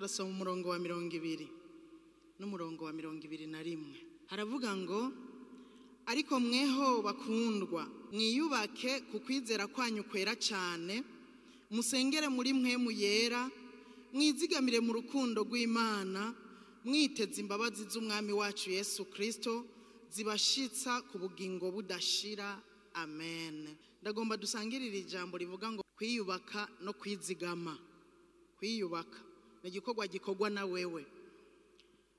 Turasoma umurongo wa 20 n'umurongo wa 21. Haravuga ngo: ariko mweho bakundwa, mwiyubake ku kwizera kwanyu kwera cyane, musengere muri mwe yera, mwizigamire mu rukundo rw'Imana, mwiteze imbabazi z'Umwami wacu Yesu Kristo zibashitsa ku bugingo budashira. Amen. Ndagomba dusangirira ijambo rivuga ngo kwiyubaka no kwizigama. Kwiyubaka ni igikorwa gikorwa na wewe.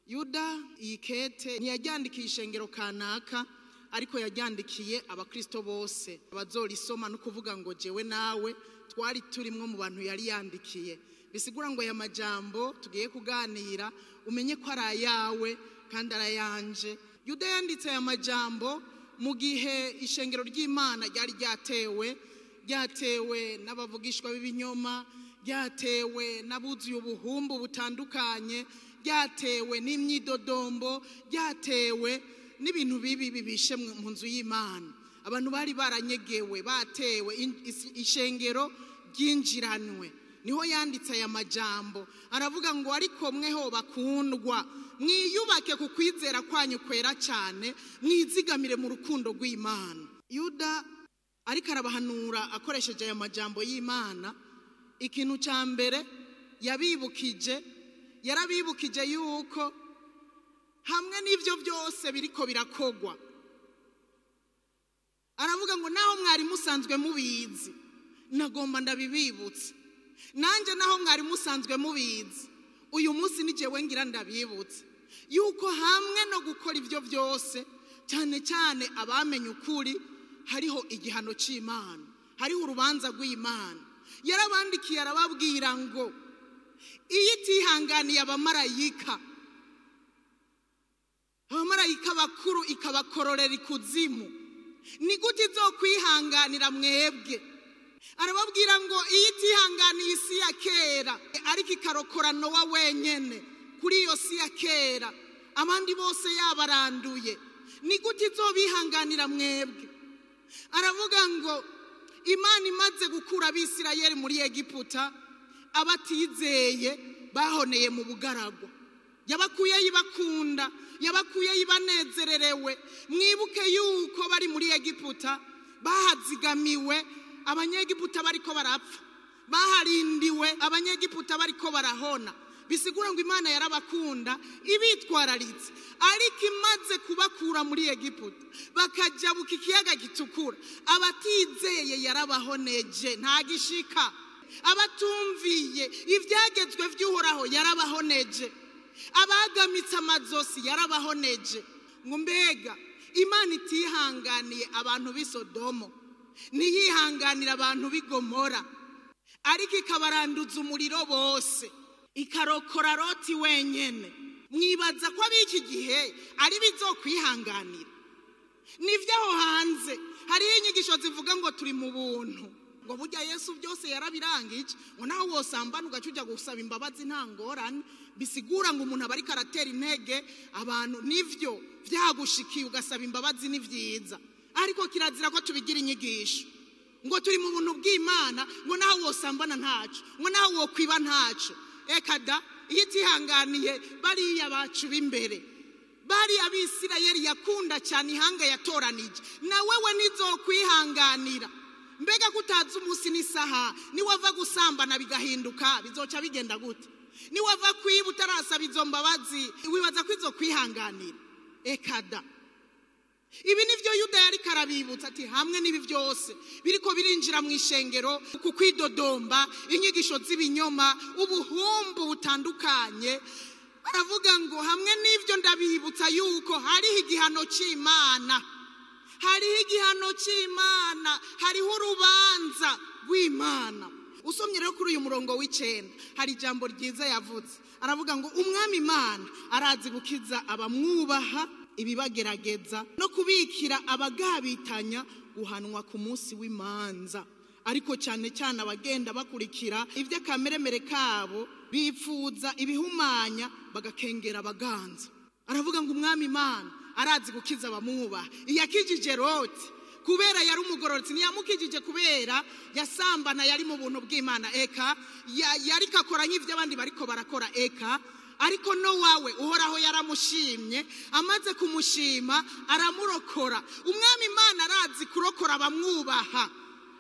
Yuda iyi kete ntiyajyandikiye ishengero kanaka, ariko yajyandikiye abakristo bose abazorisoma, no kuvuga ngo jewe nawe twari turimwo mu bantu yari yandikiye. Bisigura ngo aya majambo tugiye kuganira umenye ko ari ayawe kandi arayanje. Yuda yanditse aya majambo mu gihe ishengero ry'Imana ryari ryatewe n'abavugishwa b'ibinyoma, ryatewe n'abuzuye ubuhumbu butandukanye, ryatewe n'imyidodombo, ryatewe n'ibintu bibi bibishe mu nzu y'Imana. Abantu bari baranyegewe, batewe, ishengero ryinjiranwe. Niho yanditse aya majambo, aravuga ngo ariko mweho bakundwa, mwiyubake ku kwizera kwanyu kwera cyane, mwizigamire mu rukundo rw'Imana. Yuda ariko arabahanura akoresheje aya majambo y'Imana. Ikintu cya mbere yabibukije, yarabibukije yuko hamwe n'ivyo byose biriko birakogwa, aravuga ngo naho mwari musanzwe mubizi, nagomba ndabibibutse. Nanje naho mwari musanzwe mubizi, uyu munsi ni jewe ngira ndabibutse yuko hamwe no gukora ivyo byose, cyane cyane abamenye ukuri, hariho igihano c'Imana, hariho urubanza rw'Imana. Yarabandikiye arababwira ngo iyo itihanganiye abamarayika, abamarayika bakuru ikabakororera ikuzimu, ni gute izokwihanganira mwebwe? Arababwira ngo iyo itihanganiye isi ya kera, ariko ikarokora Nowa wenyene kuri iyo si ya kera, abandi bose yabaranduye, ni gute izobihanganira mwebwe? Aravuga ngo Imana imaze gukura Abisirayeli muri Egiputa, abatizeye bahoneye mu bugaragwa. Yabakuye yibakunda, yabakuye yibanezererewe. Mwibuke yuko bari muri Egiputa bahazigamiwe, abanyegiputa bariko barapfa, baharindiwe, abanyegiputa bariko barahona. Bisigura ngo Imana yarabakunda ibitwararitse, ariko imaze kubakura muri Egiputa bakajabuka ikiyaga gitukura, abatizeye yarabahoneje nta gishika, abatumviye ivyagezwe vy'Uhoraho yarabahoneje, abagamitse amazosi yarabahoneje. Ngo mbega Imana itihanganiye abantu b'i Sodomo, ntiyihanganira abantu b'i Gomora, ariko ikabaranduza umuriro bose, ikarokora Loti wenyene. Mwibaza ko ab'iki gihe ari bizokwihanganira? Nivyo aho hanze hariho inyigisho zivuga ngo turi mu buntu, ngo burya Yesu byose yarabirangije, ngo naho wosambana ugaca uja gusaba imbabazi nta ngorane. Bisigura ngo umuntu aba ariko aratera intege abantu. Nivyo vyagushikiye ugasaba imbabazi ni vyiza, ariko kirazira ko tubigira inyigisho ngo turi mu buntu bw'Imana, ngo naho wosambana ntaco, ngo naho wokwiba ntaco. Eka da, iyo itihanganiye bariya bacu b'imbere, bari Abisirayeli yakunda cyane ihanga yatoranije, na wewe nizokwihanganira. Mbega kutazi umunsi n'isaha, niwava gusambana bigahinduka, bizoca bigenda gute? Niwava kwiba utarasaba izo mbabazi, wibaza ko izokwihanganira? Eka da. Ibi nivyo Yuda yari karabibutsa, ati hamwe n'ibi byose biriko birinjira mu ishengero, ku kwidodomba, inyigisho z'ibinyoma, ubuhumbu butandukanye. Baravuga ngo hamwe n'ivyo ndabibutsa yuko hariho igihano c'Imana, hariho igihano c'Imana, hariho urubanza rw'Imana. Usomye rero kuri uyu murongo w'icenda hari ijambo ryiza yavuze, aravuga ngo Umwami Imana arazi gukiza abamwubaha ibibagerageza, no kubikira abagabitanya guhanwa ku munsi w'imanza. Ariko cyane cyane abagenda bakurikira ivy'akameremere kabo, bipfuza ibihumanya, bagakengera abaganza. Aravuga ngo Umwami Imana arazi gukiza abamwubaha. Iyakijije Loti Kubera yari umugororotsi, ntiyamukijije kubera yasambana, yari mu buntu bw'Imana, eka yari kakora nk'ivyo abandi bariko barakora, eka. Ariko Nowa we Uhoraho yaramushimye, amaze kumushima aramurokora. Umwami Imana arazi kurokora abamwubaha,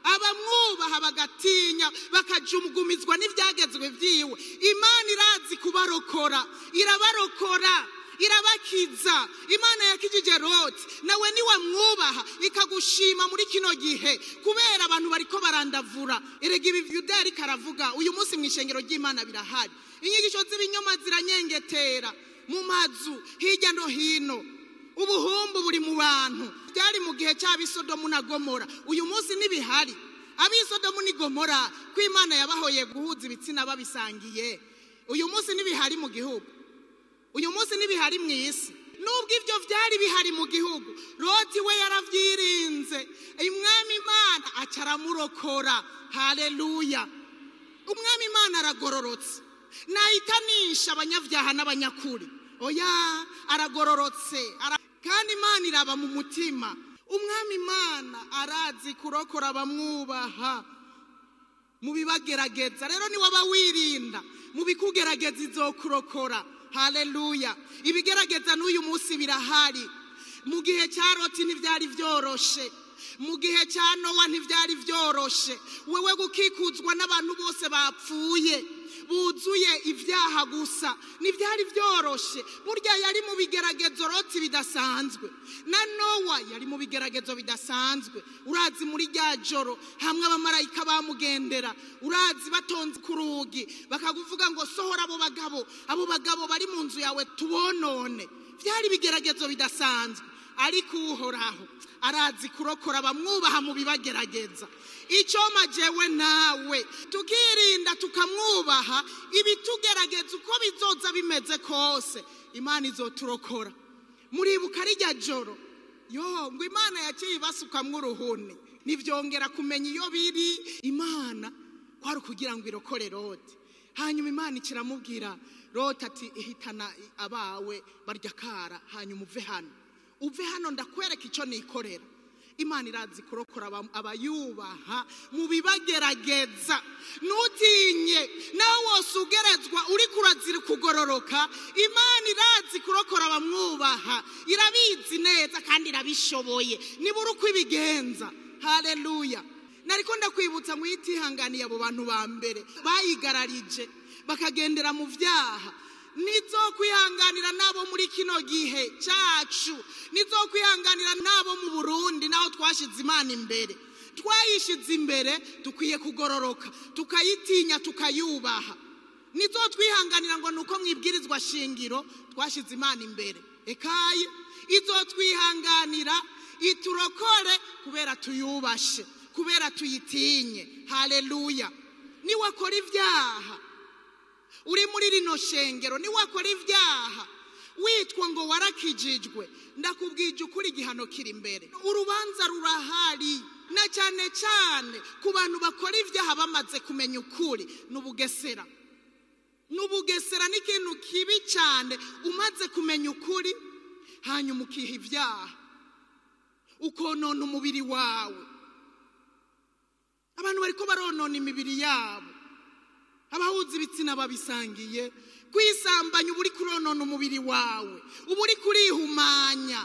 abamwubaha bagatinya bakajumgumizwa n'ivyagezwe vyiwe. Imana irazi kubarokora, irabarokora, irabakiza. Imana yakijije Loti, nawe niwamwubaha ikagushima muri kino gihe, kubera abantu bariko barandavura. Erega ibi Yuda yariko aravuga uyu munsi mw'ishengero ry'Imana birahari. Inyigisho z'ibinyoma ziranyengetera mu mazu hirya no hino, ubuhumbu buri mu bantu. Byari mu gihe cy'abisodomu na Gomora, uyu munsi ntibihari. Abisodomu ni Gomora ko Imana yabahoye guhuza ibitsina babisangiye, uyu munsi ntibihari mu gihugu, uyu munsi ntibihari mu isi. Nubwo ibyo byari bihari mu gihugu, Loti we yaravyirinze, Umwami Imana aca aramurokora. Haleluya! Umwami Imana aragororotse, nahitanisha abanyabyaha n'abanyakuri. Oya, aragororotse, kandi Imana iraba mu mutima. Umwami Imana arazi kurokora abamwubaha mu bibagerageza. Rero ni waba wirinda mu bikugerageza, izokurokora. Haleluya! Ibigerageza n'uyu munsi birahari. Mu gihe cya Loti ntibyari vyoroshe, mu gihe cya Nowa ntibyari vyoroshe. Wewe gukikuzwa n'abantu bose bapfuye buzuye ivyaha gusa, ntibyari vyoroshe. Burya yari mu bigeragezo Loti bidasanzwe, na Nowa yari mu bigeragezo bidasanzwe. Urazi muri rya joro hamwe abamarayika bamugendera, urazi batonze ku rugi bakaguvuga ngo sohora abo bagabo, abo bagabo bari mu nzu yawe tubonone. Byari bigeragezo bidasanzwe, ariko Uhoraho arazi kurokora abamwubaha mu bibagerageza. Icyo majewe nawe tukirinda tukamwubaha, ibitugerageza uko bizoza bimeze kose, Imana izoturokora. Muribuka rijya joro, yo ngo Imana yaciye ibasukamwo uruhuni, ntivyongera kumenya iyo biri. Imana kwari kugira ngo irokore Loti. Hanyuma Imana ikiramubwira Loti ati ihitana abawe barya kara, hanyuma uve hano, uve hano ndakwereka icyo nikorera. Imana irazi kurokora abayubaha mu bibagerageza. Ntutinye nawe wose ugerezwa uri kurazira kugororoka, Imana irazi kurokora abamwubaha, irabizi neza kandi irabishoboye, nibura uko ibigenza. Haleluya! Nariko ndakwibutsa ngo itihanganiye abo bantu ba mbere bayigararije bakagendera mu vyaha, nizo kwihanganira nabo muri kino gihe cyacu, nizo kwihanganira nabo mu Burundi, naho twashize Imana imbere. Twayishize imbere, dukwiye kugororoka, tukayitinya, tukayubaha. Nizo twihanganira ngo nuko mwibwirizwa shingiro twashize Imana imbere. Ekaye izo twihanganira iturokore kubera tuyubashe, kubera tuyitinye. Haleluya! Niwakora ibyaha uri muri rino shengero, niwakora ibyaha witwa ngo warakijijwe, ndakubwije ukuri igihano kiri imbere, urubanza rurahari. Na cyane cyane ku bantu bakora ibyaha bamaze kumenya ukuri, n'ubugesera. N'ubugesera ni ikintu kibi cyane. Umaze kumenya ukuri hanyuma ukiha ibyaha, ukonona umubiri wawe. Abantu bariko baronona imibiri yabo, abahuza ibitsina babisangiye, kwisambanya, uba uri kuronona umubiri wawe, uba uri kurihumanya.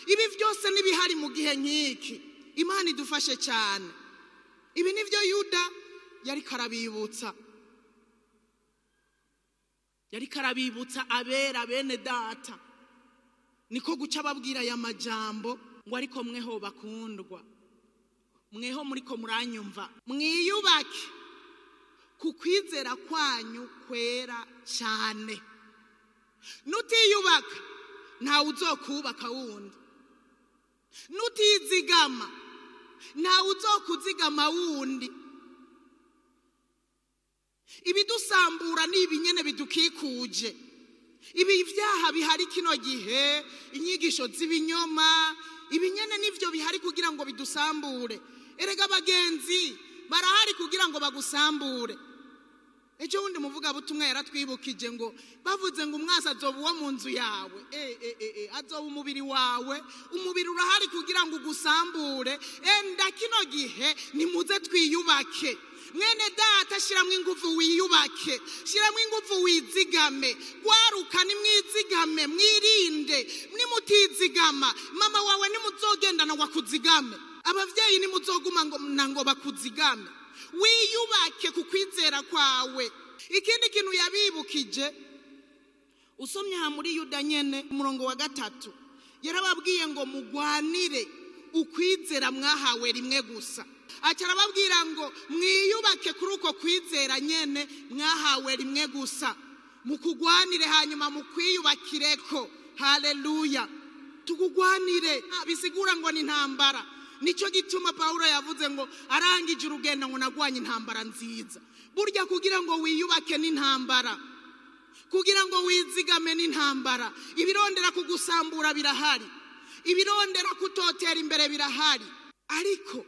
Ibi byose n'ibihari mu gihe nk'iki. Imana idufashe cyane. Ibi nivyo Yuda yariko arabibutsa, yariko arabibutsa abera bene data. Niko guca ababwira aya majambo ngo ariko mweho bakundwa, mweho muriko muranyumva, mwiyubake ku kwizera kwanyu kwera cyane. Nutiyubaka ntawe uzokubaka wundi, nutizigama ntawe uzokuzigama wundi. Ibidusambura ni ibinyene bidukikuje, ibi vyaha bihari kino gihe, inyigisho z'ibinyoma, ibinyene nivyo bihari kugira ngo bidusambure. Erega abagenzi barahari kugira ngo bagusambure. Ejo wundi muvuga butumwa yaratwibukije ngo bavuze ngo umwasi azoba uwo mu nzu yawe. Azoba umubiri wawe. Umubiri urahari kugira ngo ugusambure. Enda kino gihe nimuze twiyubake. Mwene data, shyiramo ingufu wiyubake, shyiramo ingufu wizigame. Gwaruka, nimwizigame, mwirinde. Nimutizigama, mama wawe nimuzogendana ngo akuzigame, abavyeyi nimuzoguma ngo bakuzigame. Wiyubake ku kwizera kwawe. Ikindi kintu yabibukije, usomye aha muri Yuda nyene umurongo wa 3, yarababwiye ngo mugwanire ukwizera mwahawe rimwe gusa. Aca arababwira ngo mwiyubake kuri uko kwizera nyene mwahawe rimwe gusa, mukugwanire hanyuma mukwiyubakireko. Haleluya! Tukugwanire bisigura ngo ni intambara. Nicyo gituma Pawulo yavuze ngo arangije urugendo ngo nagwanye intambara nziza. Burya kugira ngo wiyubake n'intambara, kugira ngo wizigame n'intambara. Ibirondera kugusambura birahari, ibirondera kutotera imbere birahari, ariko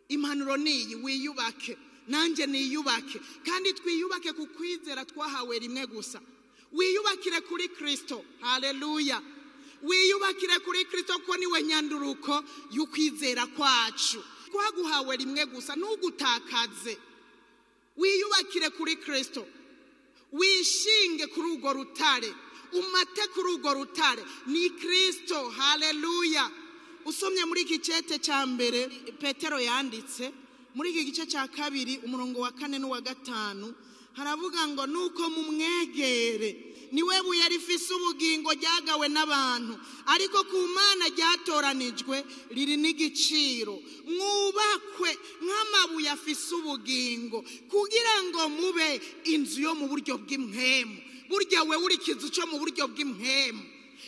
impanuro niyi: wiyubake, nanjye niyubake, kandi twiyubake ku kwizera twahawe rimwe gusa. Wiyubakire kuri Kristo. Haleluya! Wiyubakire kuri Kristo, ko niwe nyanduruko y'ukwizera kwacu twaguhawe rimwe gusa. Ntugutakaze. Wiyubakire kuri Kristo, wishinge kuri urwo rutare, umate kuri urwo rutare, ni Kristo. Haleluya! Usomye muri iki cete cya mbere Petero yanditse, muri iki gice cya 2 umurongo wa 4 n'uwa 5, haravuga ngo nuko mumwegere, niwe buye rifise ubugingo ryagawe n'abantu, ariko ku Mana ryatoranijwe riri n'igiciro. Mwubakwe nk'amabuye afise ubugingo, kugira ngo mube inzu yo mu buryo bw'impwemu. Burya we uri ikizu cyo mu buryo bw'impwemu.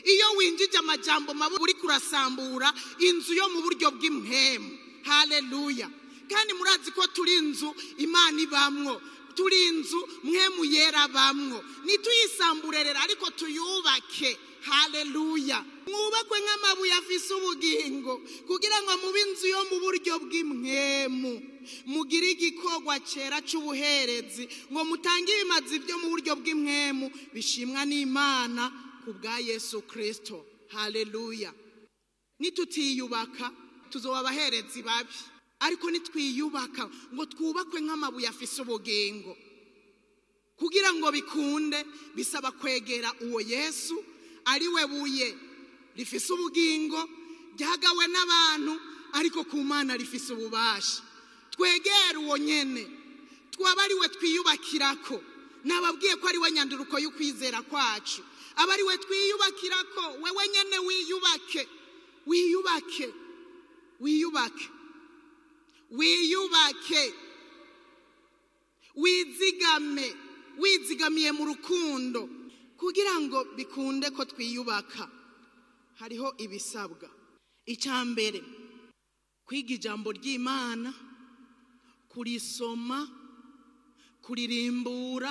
Iyo winjije amajambo mabi uri kurasambura inzu yo mu buryo bw'impwemu. Haleluya! Kandi murazi ko turi inzu Imana ibamwo, turi inzu mwemu yera bamwo. Nituyisambure rero, ariko tuyubake. Haleluya! Mwubakwe nk'amabuye afise ubugingo, kugira ngo mube inzu yo mu buryo bw'impwemu, mugire igikorwa cera c'ubuherezi, ngo mutange ibimazi byo mu buryo bw'impwemu bishimwa n'Imana ku bwa Yesu Kristo. Haleluya! Nitutiyubaka tuzoba abaherezi babi, ariko nitwiyubaka ngo twubakwe nk'amabuye afise ubugingo, kugira ngo bikunde bisaba kwegera uwo Yesu ari we buye rifise ubugingo ryagawe n'abantu, ariko ku Mana rifise ububasha. Twegere uwo nyene, twaba ari we twiyubakirako. Nababwiye ko ari we nyanduruko y'ukwizera kwacu, aba ari we twiyubakirako. Wewe nyene wiyubake, wiyubake, wiyubake, wiyubake, wizigame, wizigamiye mu rukundo. Kugira ngo bikunde ko twiyubaka hariho ibisabwa. Icya mbere, kwiga ijambo ry'Imana, kurisoma, kuririmbura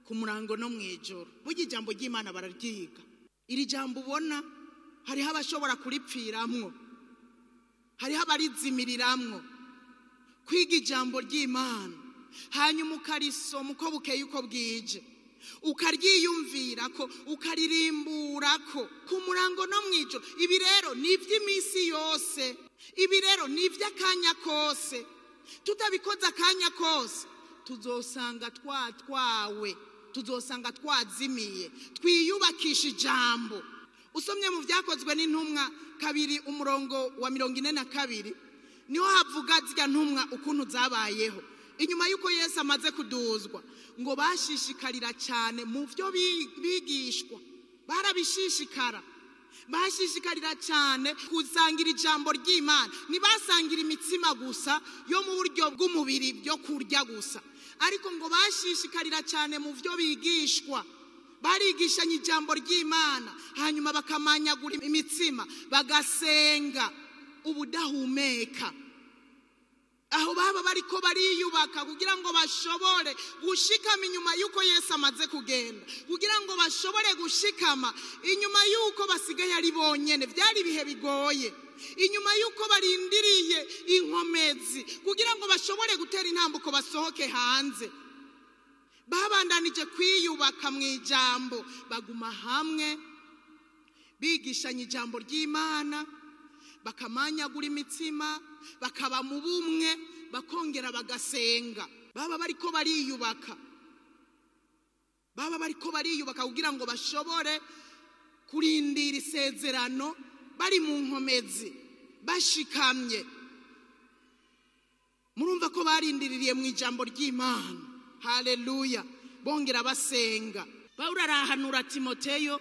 ku murango no mwijoro. Burya ijambo ry'Imana bararyiga. Iri jambo ubona hariho abashobora kuripfiramwo, hariho abarizimiriramwo. Kwiga ijambo ry'Imana hanyuma ukarisoma uko bukeye uko bwije, ukaryiyumvira ko, ukaririmbura ko ku murango no mwijoro. Ibi rero ni iby'iminsi yose, ibi rero ni iby'akanya kose. Tutabikoze akanya kose tuzosanga twatwawe, tuzosanga twazimiye. Twiyubakisha ijambo. Usomye mu Byakozwe n'Intumwa 2 umurongo wa 42, niho havuga zirya ntumwa ukuntu zabayeho inyuma y'uko Yesu amaze kuduzwa, ngo bashishikarira cyane mu byo bigishwa. Barabishishikara, bashishikarira cyane kusangira ijambo ry'Imana. Ntibasangira imitsima gusa yo mu buryo bw'umubiri byo kurya gusa, ariko ngo bashishikarira cyane mu byo bigishwa. Barigishanya ijambo ry'Imana, hanyuma bakamanyagura imitsima, bagasenga ubudahumeka. Aho baba bariko bariyubaka kugira ngo bashobore gushikama inyuma y'uko Yesu amaze kugenda, kugira ngo bashobore gushikama inyuma y'uko basigaye ari bonyene. Byari ibihe bigoye, inyuma y'uko barindiriye inkomezi kugira ngo bashobore gutera intambuko basohoke hanze. Babandanije kwiyubaka mu ijambo, baguma hamwe, Bigishanya ijambo ry'Imana, bakamanyagura imitsima, bakaba mu bumwe, bakongera bagasenga. Baba bariko bariyubaka, baba bariko bariyubaka kugira ngo bashobore kurindira isezerano bari mu nkomezi, bashikamye. Murumva ko barindiririye mu ijambo ry'Imana. Haleluya. Bongera basenga. Pawulo arahanura Timoteyo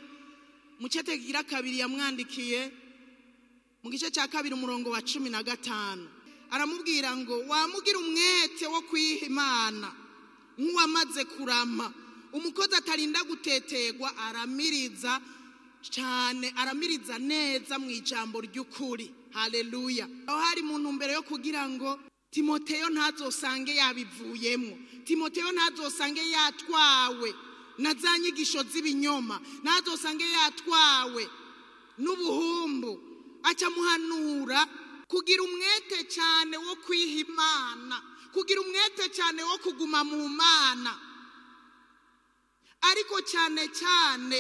mu cete kigira kabiri yamwandikiye mu gice cya 2 umurongo wa 15, aramubwira ngo wamugira umwete wo kwiha Imana nk'uwamaze kurama, umukozi atarinda gutetegwa, aramiriza cyane, aramiriza neza mu ijambo ry'ukuri. Haleluya. Aho hari mu ntumbero yo kugira ngo Timoteyo ntazosange yabivuyemo, Timoteyo ntazosange yatwawe na za nyigisho z'ibinyoma, ntazosange yatwawe n'ubuhumbu. Aca muhanura kugira umwete cyane wo kwiha Imana, kugira umwete cyane wo kuguma mu Mana, ariko cyane cyane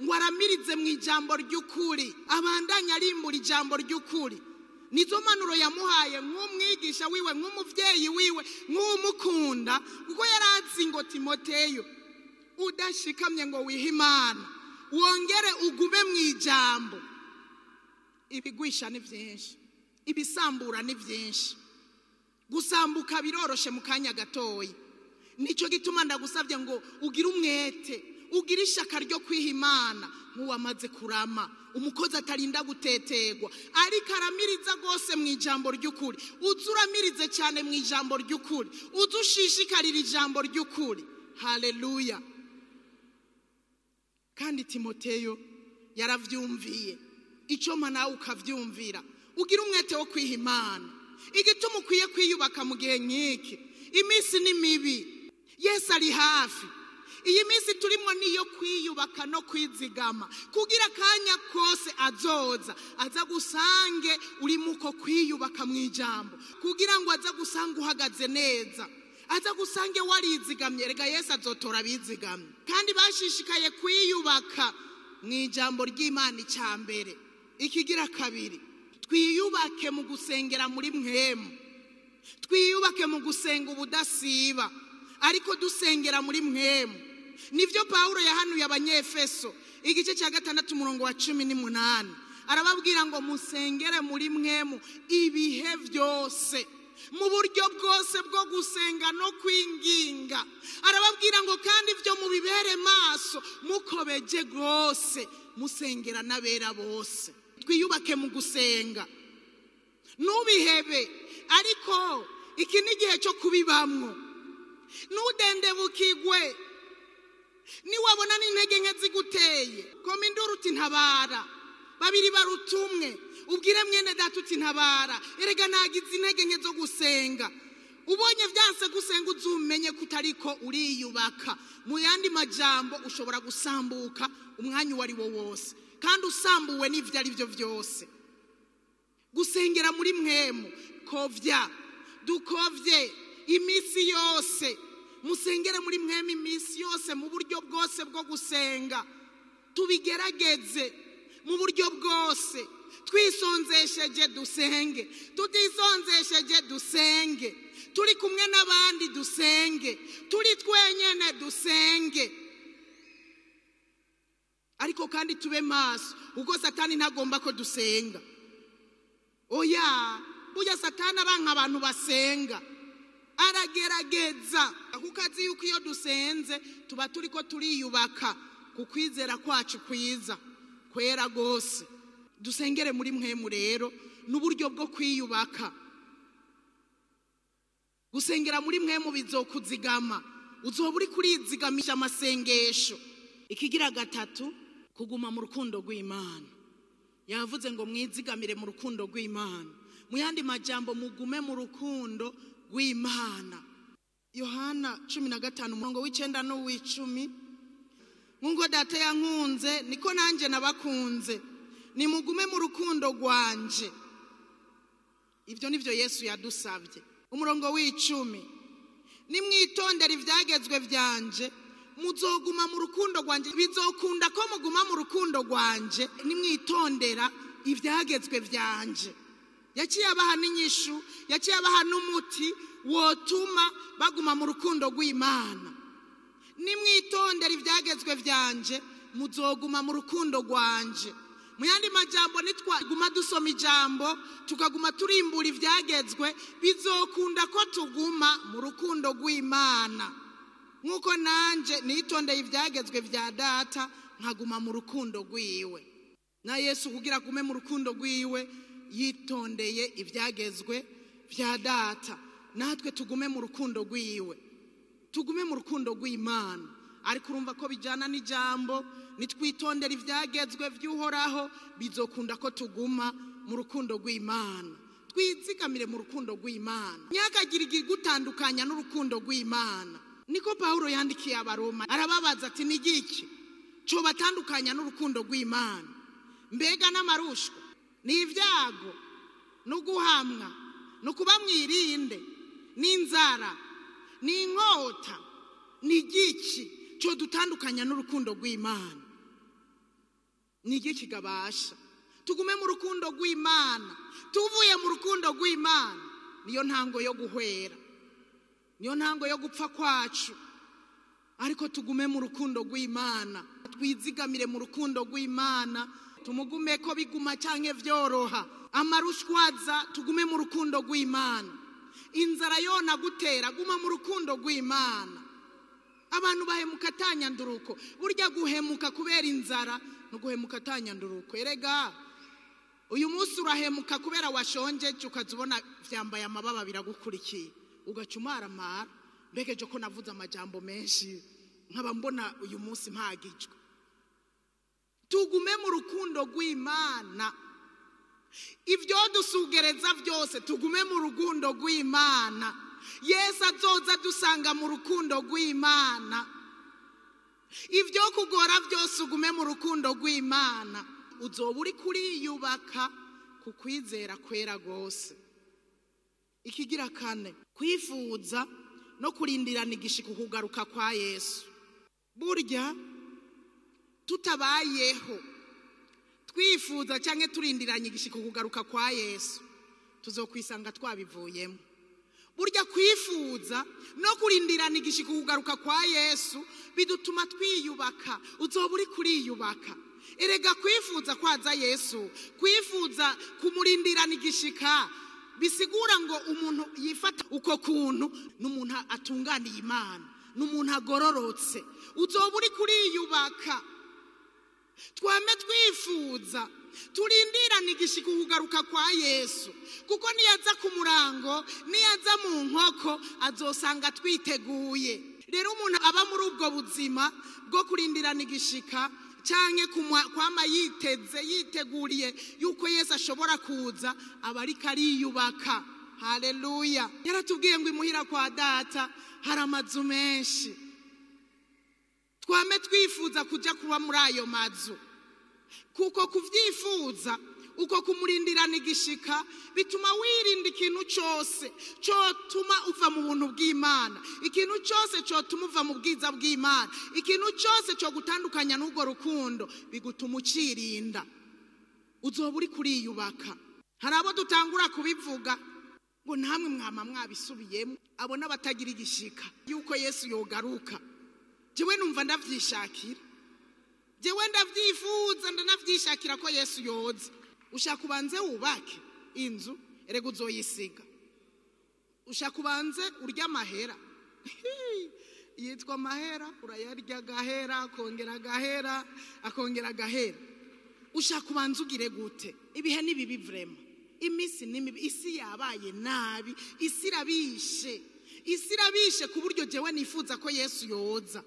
ngo aramirize mu ijambo ry'ukuri, abandanye arimbura ijambo ry'ukuri. Nizo manuro yamuhaye nk'umwigisha wiwe, nk'umuvyeyi wiwe, nk'umukunda, kuko yarazi ngo Timoteyo udashikamye ngo wihe Imana, wongere ugume mu ijambo, ibigwisha ni byinshi, ibisambura ni byinshi, gusambuka biroroshe mu kanya gatoyi. Nico gituma ndagusabye ngo ugire umwete, ugire ishaka ryo kwiha Imana nk'uwamaze kurama, umukozi atarinda gutetegwa, ariko aramiriza rwose mu ijambo ry'ukuri. Uzuramirize cyane mu ijambo ry'ukuri, uzushishikarira ijambo ry'ukuri. Haleluya. Kandi Timoteyo yaravyumviye, ico nawe ukavyumvira, ugira umwete wo kwiha Imana. Igituma ukwiye kwiyubaka mu gihe nk'iki, iminsi ni mibi, Yesu ari hafi. Iyi minsi turimo niyo kwiyubaka no kwizigama, kugira akanya kose azoza aza gusange uri muko kwiyubaka mu ijambo, kugira ngo aza gusange uhagaze neza, aza gusange warizigamye. Rega Yesu azotora abizigamye kandi bashishikaye kwiyubaka mu ijambo ry'Imana. Icya mbere. Ikigira kabiri, twiyubake mu gusengera muri mwemu, twiyubake mu gusenga ubudasiba, ariko dusengera muri mwemu. Nivyo Paulo yahanuye Abanyefeso igice cya 6 umurongo wa 18, arababwira ngo musengere muri mwemu ibihe byose, mu buryo bwose bwo gusenga no kwinginga. Arababwira ngo kandi ibyo mubibere maso, mukobeje rwose, musengera n'abera bose. Twiyubake mu gusenga, nubihebe, ariko iki ni igihe cyo kubibamwo. Nudendebukigwe niwabona n'intege nke ziguteye, koma induru uti ntabara, babiri barutumwe, ubwire mwene data uti ntabara, erega nagize intege nke zo gusenga. Ubonye vyanse gusenga, uzumenye kutariko uriyubaka. Mu yandi majambo, ushobora gusambuka umwanya uwo ari wo wose, kandi usambuwe n'ivyo ari byo vyose. Gusengera muri mwemu, kovya, dukovye iminsi yose, musengere muri mwemu iminsi yose, mu buryo bwose bwo gusenga. Tubigerageze mu buryo bwose, twisonzesheje dusenge, tutisonzesheje dusenge, turi kumwe n'abandi dusenge, turi twenyene dusenge, ariko kandi tube maso, kuko Satani ntagomba ko dusenga. Oya, burya Satani abanka abantu basenga, aragerageza, kuko azi yuko iyo dusenze tuba turiko turiyubaka ku kwizera kwacu kwiza kwera rwose. Dusengere muri mwemu rero n'uburyo bwo kwiyubaka. Gusengera muri mwemu bizokuzigama, uzoba uri kurizigamisha amasengesho. Ikigira gatatu, kuguma mu rukundo rw'Imana. Yavuze ngo mwizigamire mu rukundo rw'Imana. Mu yandi majambo, mugume mu rukundo rw'Imana. Yohana 15 umurongo w'icenda n'uw'icumi, nkuko data yankunze niko nanje nabakunze, nimugume mu rukundo rwanje. Ibyo nivyo Yesu yadusabye. Umurongo w'icumi, nimwitondera ivyagezwe vyanje, Muzoguma mu rukundo rwanje, bizokunda ko muguma mu rukundo rwanje nimwitondera ivyagezwe vyanje. Yaciye abaha n'inyishu, yaciye abaha n'umuti wotuma baguma mu rukundo rw'Imana. Nimwitondera ivyagezwe vyanje, muzoguma mu rukundo rwanje. Mu yandi majambo, nitwaguma dusoma ijambo tukaguma turimbura ivyagezwe, bizokunda ko tuguma mu rukundo rw'Imana. Nk'uko nanje nitondeye ivyagezwe vya Data nkaguma mu rukundo rwiwe. Na Yesu kugira agume mu rukundo rwiwe yitondeye ivyagezwe vya Data. Natwe tugume mu rukundo rwiwe, tugume mu rukundo rw'Imana. Ariko urumva ko bijyana n'ijambo, nitwitondera ivyagezwe vy'Uhoraho bizokunda ko tuguma mu rukundo rw'Imana. Twizigamire mu rukundo rw'Imana, ntihakagire igutandukanya n'urukundo rw'Imana. Niko Pawulo yandikiye Abaroma, arababaza ati ni igiki cobatandukanya n'urukundo rw'Imana? Mbega n'amarushwa, ni ibyago, no guhamwa, no kuba mwirinde, n'inzara, ni inkota, ni igiki cyo dutandukanya n'urukundo rw'Imana? Ni igiki gabasha? Tugume mu rukundo rw'Imana. Tuvuye mu rukundo rw'Imana niyo ntango yo guhwera, niyo ntango yo gupfa kwacu. Ariko tugume mu rukundo rw'Imana, twizigamire mu rukundo rw'Imana, tumugume ko biguma canke vyoroha. Amarushwaza, tugume mu rukundo rw'Imana. Inzara yona gutera, guma mu rukundo rw'Imana. Abantu bahemuka atanyanduruko. Burya guhemuka kubera inzara no guhemuka atanyanduruko. Erega uyu munsi urahemuka kubera washonje, ukazubona vyambaye amababa biragukurikiye, ugaca umaramara. Mbega ejo ko navuze amajambo menshi nkaba mbona uyu munsi mpagijwe. Tugume mu rukundo rw'Imana. Ibyo dusugereza byose tugume mu rukundo rw'Imana. Yesu azoza dusanga mu rukundo rw'Imana. Ibyo kugora byose ugume mu rukundo rw'Imana. Uzoba uri kuriyubaka ku kwizera kwera rwose. Ikigira kane, kwifuza no kurindirana igishika kugaruka kwa Yesu. Burya tutabayeho twifuza canke turindiranye igishika kugaruka kwa Yesu, tuzokwisanga twabivuyemo. Burya kwifuza no kurindirana igishika kugaruka kwa Yesu bidutuma twiyubaka. Uzoba uri kuriyubaka. Erega kwifuza kwaza Yesu, kwifuza kumurindirana igishika, bisigura ngo umuntu yifata uko kuntu n'umuntu atunganiye Imana, n'umuntu agororotse. Uzoba uri kuriyubaka. Twame twifuza turindirana igishika kugaruka kwa Yesu, kuko niyaza ku murango, niyaza mu nkoko, azosanga twiteguye. Rero umuntu aba muri ubwo buzima bwo kurindirana igishika canke kwama yiteze, yiteguriye yuko Yesu ashobora kuza, aba ariko ariyubaka. Haleluya! Yaratubwiye ngo imuhira kwa Data hari amazu menshi. Twame twifuza kuja kuba muri ayo mazu, kuko kuvyifuza uko kumurindirana igishika bituma wirinda ikintu cyose cyotuma uva mu buntu bw'Imana, ikintu cyose cyotuma uva mu bwiza bw'Imana, ikintu cyose cyo gutandukanya n'urwo rukundo bigutuma ucirinda. Uzoba uri kuriyubaka. Hari abo dutangura kubivuga ngo namwe mwama mwabisubiyemo, abo n'abatagira igishika yuko Yesu yogaruka. Jewe numva ndavyishakira, jewe ndavyifuza, ndanavyishakira ko Yesu yoza. Ushaka ubanze wubake inzu, erega uzoyisiga. Ushaka ubanze urya amahera, yitwa amahera, urayarya agahera, akongera agahera, akongera agahera. Ushaka ubanze ugire gute? Ibihe ni bibi vraiment, iminsi ni mibi, isi yabaye nabi, isi irabishe, isi irabishe ku buryo jewe nifuza ko Yesu yoza.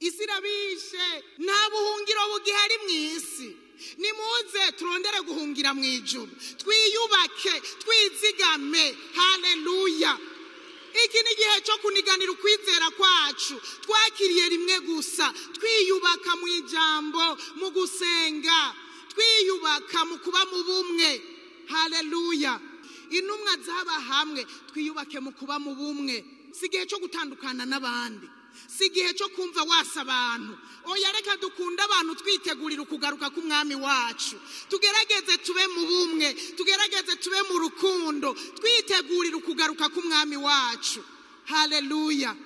Isi irabishe, nta buhungiro bugihari mu isi. Nimuze turondere guhungira mu ijuru, twiyubake, twizigame. Haleluya! Iki ni igihe cyo kuniganira ukwizera kwacu twakiriye rimwe gusa, twiyubaka mu ijambo, mu gusenga, twiyubaka mu kuba mu bumwe. Haleluya! Intumwa zaba hamwe, twiyubake mu kuba mu bumwe. Si igihe cyo gutandukana n'abandi. Si igihe cyo kumva wasa abantu. Oya, reka dukunde abantu twitegurira ukugaruka k'umwami wacu. Tugerageze tube mu bumwe, tugerageze tube mu rukundo, twitegurira ukugaruka k'umwami wacu. Haleluya.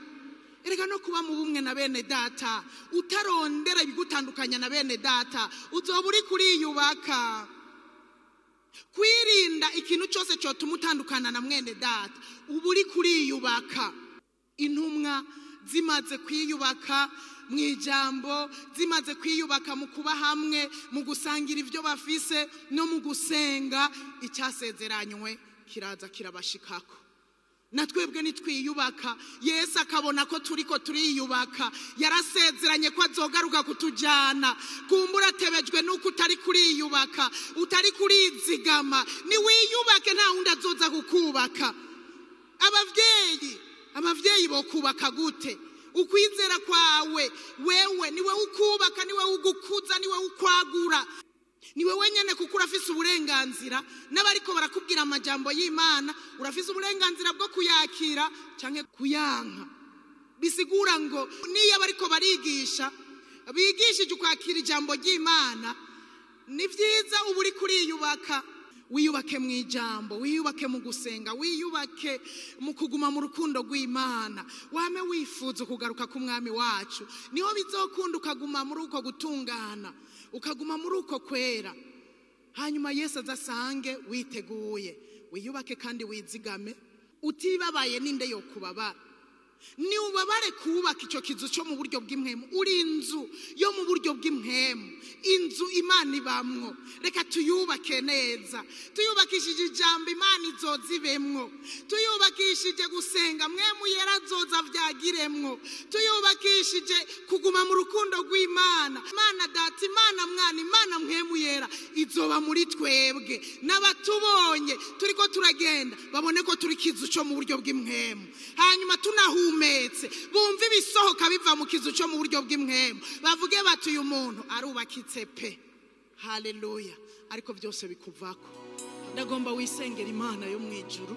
Erega no kuba mu bumwe na bene data, utarondera ibigutandukanya na bene data, uzoba uri kuriyubaka. Kwirinda ikintu cyose cyotuma utandukana na mwene data, uba uri kuriyubaka. Intumwa zimaze kwiyubaka mu ijambo, zimaze kwiyubaka mu kuba hamwe, mu gusangira ibyo bafise no mu gusenga, icyasezeranywe kiraza kirabashikako. Na twebwe nitwiyubaka, Yesu akabona ko turiko turiyubaka. Yarasezeranye ko azogaruka kutujyana. Kumbura atebejwe nuko utari kuriyubaka, utari kurizigama. Niwiyubake, nta wundi azoza kukubaka. Abavyeyi bo kubaka gute? Ukwizera kwawe wewe niwe ukubaka, niwe ugukuza, niwe ukwagura, niwe wenyene, kuko urafise uburenganzira. N'abariko barakubwira amajambo y'Imana, urafise uburenganzira bwo kuyakira canke kuyanka. Bisigura ngo niyo abariko barigisha bigishije ukwakira ijambo ry'Imana, ni vyiza, uba uri kuriyubaka. Wiyubake mu ijambo, wiyubake mu gusenga, wiyubake mu kuguma mu rukundo rw'Imana, wame wifuza kugaruka k'umwami wacu. Niho bizokunda ukaguma muri uko gutungana, ukaguma muri uko kwera, hanyuma Yesu azasange witeguye. Wiyubake kandi wizigame. Utibabaye ninde yo kubabara? Ni ubabare kubaka icyo kizu cyo mu buryo bw'impwemu. Uri inzu yo mu buryo bw'impwemu, inzu Imana ibamwo. Reka tuyubake neza. Tuyubakishije ijambo, Imana izoza ibemwo. Tuyubakishije gusenga, Mpwemu Yera azoza avyagiremwo. Tuyubakishije kuguma mu rukundo rw'Imana, Imana Data, Imana Mwana, Imana Mpwemu Yera izoba muri twebwe. N'abatubonye turiko turagenda babone ko turi kizu cyo mu buryo bw'impwemu. Hanyuma tunahumetse, bumva ibisohoka biva mu kizu cyo mu buryo bw'impwemu, bavuge bati: "Uyu muntu arubakitse pe." Haleluya. Ariko byose bikuvako. Ndagomba wisengera Imana yo mu ijuru.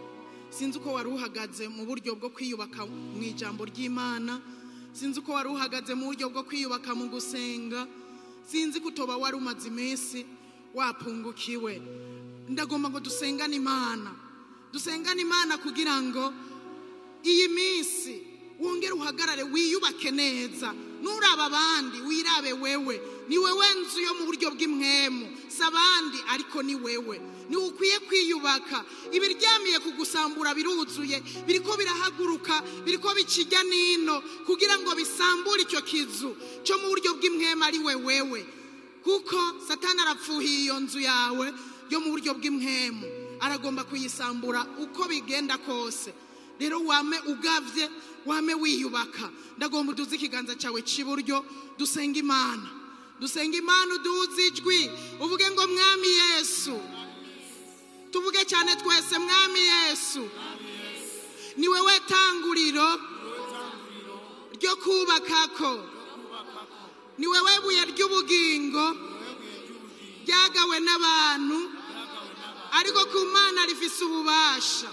Sinzi uko wari uhagaze mu buryo bwo kwiyubaka mu ijambo ry'Imana, sinzi uko wari uhagaze mu buryo bwo kwiyubaka mu gusenga, sinzi ko utoba wari umaze iminsi wapungukiwe. Ndagomba ngo dusengane Imana, dusengane Imana kugira ngo iyi minsi wongere uhagarare, wiyubake neza. Nturaba abandi, wirabe wewe. Ni wewe nzu yo mu buryo bw'impwemu, si abandi, ariko ni wewe ni ukwiye kwiyubaka. Ibiryamiye kugusambura biruzuye, biriko birahaguruka, biriko bikijya nino kugira ngo bisambure icyo kizu cyo mu buryo bw'impwemu ari we wewe, kuko Satani arapfuhiye iyo nzu yawe yo mu buryo bw'impwemu, aragomba kuyisambura uko bigenda kose. Rero wame ugavye, wame wiyubaka. Ndagomba uduze ikiganza cyawe cy'iburyo, dusenga Imana, dusenga Imana. Uduze ijwi, uvuge ngo: "Mwami Yesu." Tuvuge cyane twese: "Mwami Yesu, ni wewe tanguriro ryo kubakako, ni wewe buye ry'ubugingo ryagawe n'abantu, ariko ku Mana rifise ububasha.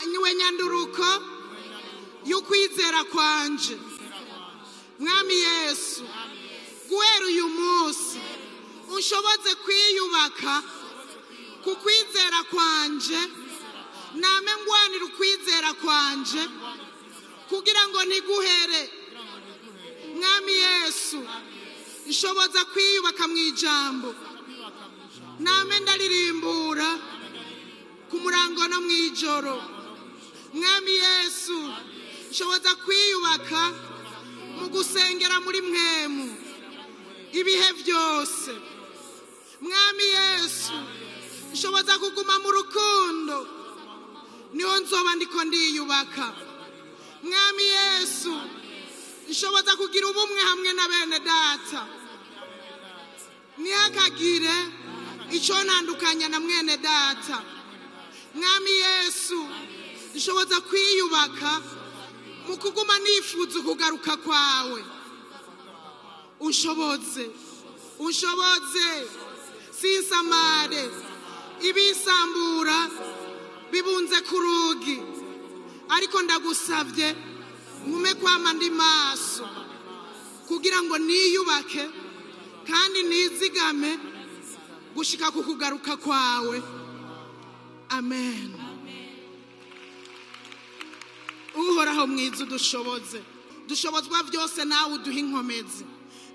Niwe nyanduruko y'ukwizera kwanje. Mwami Yesu, guhera uyu munsi unshoboze kwiyubaka ku kwizera kwanje, name ngwanira ukwizera kwanje kugira ngo ntiguhere. Mwami Yesu, nshoboza kwiyubaka mu ijambo, name ndaririmbura ku murango no mu ijoro. Mwami Yesu, nshoboza kwiyubaka mu gusengera muri mpwemu ibihe byose. Mwami Yesu, nshoboza kuguma mu rukundo, niho nzoba ndiko ndiyubaka. Mwami Yesu, nshoboza kugira ubumwe hamwe na bene data, ntihakagire icyo ntandukanya na mwene data. Mwami Yesu, nshoboza kwiyubaka mu kuguma nifuza ukugaruka kwawe. Unshoboze, unshoboze sinsamare. Ibisambura bibunze ku rugi, ariko ndagusabye Nkume kwama ndi maso kugira ngo niyubake kandi nizigame gushika ku kugaruka kwawe. Amen. Uhoraho mwiza, udushoboze, dushobozwa byose nawe uduha inkomezi.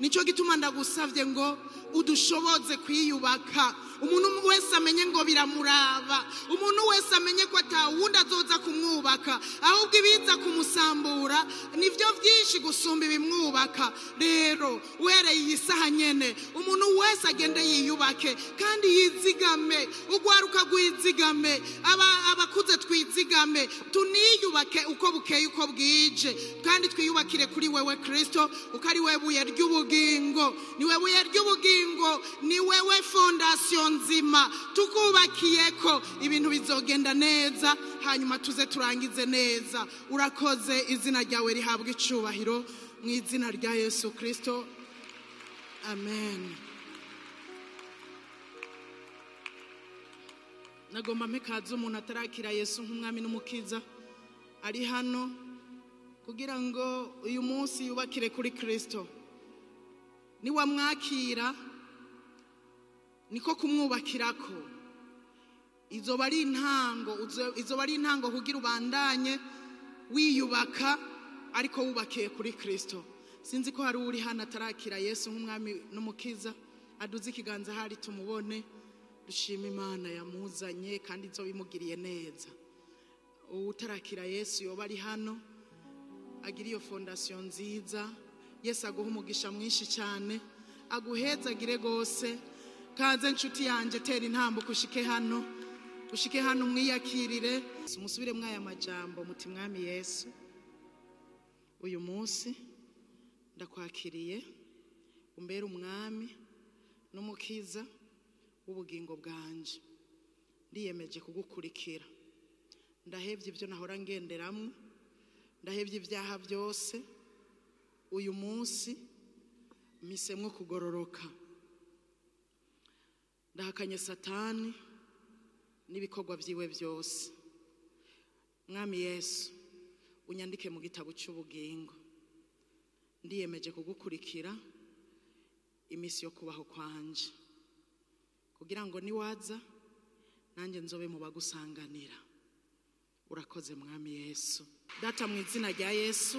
Nicyo gituma ndagusavye ngo udushoboze kwiyubaka. Umuntu wese amenye ngo biramuraba, umuntu wese amenye ko atawundi azoza kumwubaka, ahubwo ibiza kumusambura nivyo vyinshi gusumba ibimwubaka. Rero uhereye iyi saha nyene, umuntu wese agende yiyubake kandi yizigame. Ugwaruka rwizigame, abakuze twizigame, tuniyubake uko bukeye uko bwije, kandi twiyubakire kuri wewe Kristo, uko ari wewe buye ry'ubugingo. Ni wewe buye ry'ubugingo, ni wewe fondation nzima tukubakiyeko, ibintu bizogenda neza, hanyuma tuze turangize neza. Urakoze, izina ryawe rihabwa icubahiro mu izina rya Yesu Kristo. Amen. Nagomba mpekaze umuntu atarakira Yesu nk'umwami n'umukiza ari hano, kugira ngo uyu munsi yubakire kuri Kristo. Niwamwakira niko kumwubakirako, izoba ari intango, izoba ari intango kugira ubandanye wiyubaka ariko wubakiye kuri Kristo. Sinzi ko hari uri hano atarakira Yesu nk'umwami n'umukiza, aduze ikiganza hari tumubone. Dushima Imana yamuzanye kandi izo bimugiriye neza. Utarakira Yesu yoba ari hano, agira iyo fondation nziza. Yesu aguha umugisha mwinshi cyane, aguhezagire gose. Kaze nshuti yanje, tera intambuko ushike hano, ushike hano mwiyakirire. Musubire mwaya majambo muti: Mwami Yesu, uyu munsi ndakwakiriye, umbere umwami n'umukiza w'ubugingo bwanje. Ndiyemeje kugukurikira, ndahevye ibyo nahora ngenderamwo, ndahevye ibyaha byose. Uyu munsi mpisemwo kugororoka, ndahakanye Satani n'ibikorwa vyiwe byose. Mwami Yesu, unyandike mu gitabo cy'ubugingo. Ndiyemeje kugukurikira iminsi yo kubaho kwanje, kugira ngo niwaza nanjye nzobe mu bagusanganira. Urakoze Mwami Yesu. Data, mu izina rya Yesu,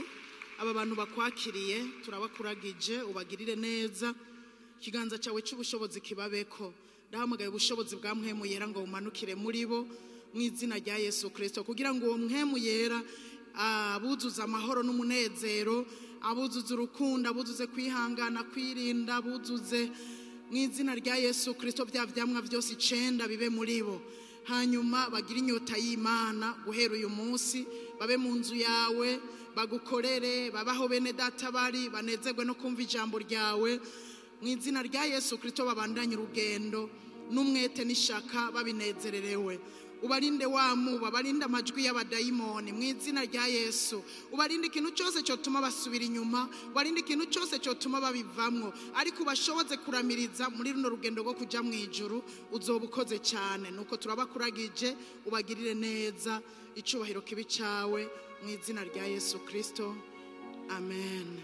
aba bantu bakwakiriye turabakuragije, ubagirire neza, ikiganza cyawe cy'ubushobozi kibabeko. Ndahamagaye ubushobozi bwa Mpwemu Yera ngo bumanukire muri bo mu izina rya Yesu Kristo, kugira ngo uwo Mpwemu Yera abuzuze amahoro n'umunezero, abuzuze urukundo, abuzuze kwihangana, kwirinda, abuzuze mu izina rya Yesu Kristo bya vyamwa byose 9 bibe muri bo. Hanyuma bagire inyota y'Imana guhera uyu munsi, babe mu nzu yawe, bagukorere, babaho bene data bari, banezerwe no kumva ijambo ryawe mu izina rya Yesu Kristo. Babandanye urugendo n'umwete n'ishaka, babinezererewe. Ubarinde wamuba, barinde amajwi y'abadayimoni mu izina rya Yesu. Ubarinde ikintu cyose cyotuma basubira inyuma, ubarinde ikintu cyose cyotuma babivamwo, ariko ubashoboze kuramiriza muri runo rugendo rwo kuja mu ijuru. Uzoba ukoze cyane. Nuko turabakuragije, ubagirire neza, icubahiro kibi cawe mu izina rya Yesu Kristo. Amen.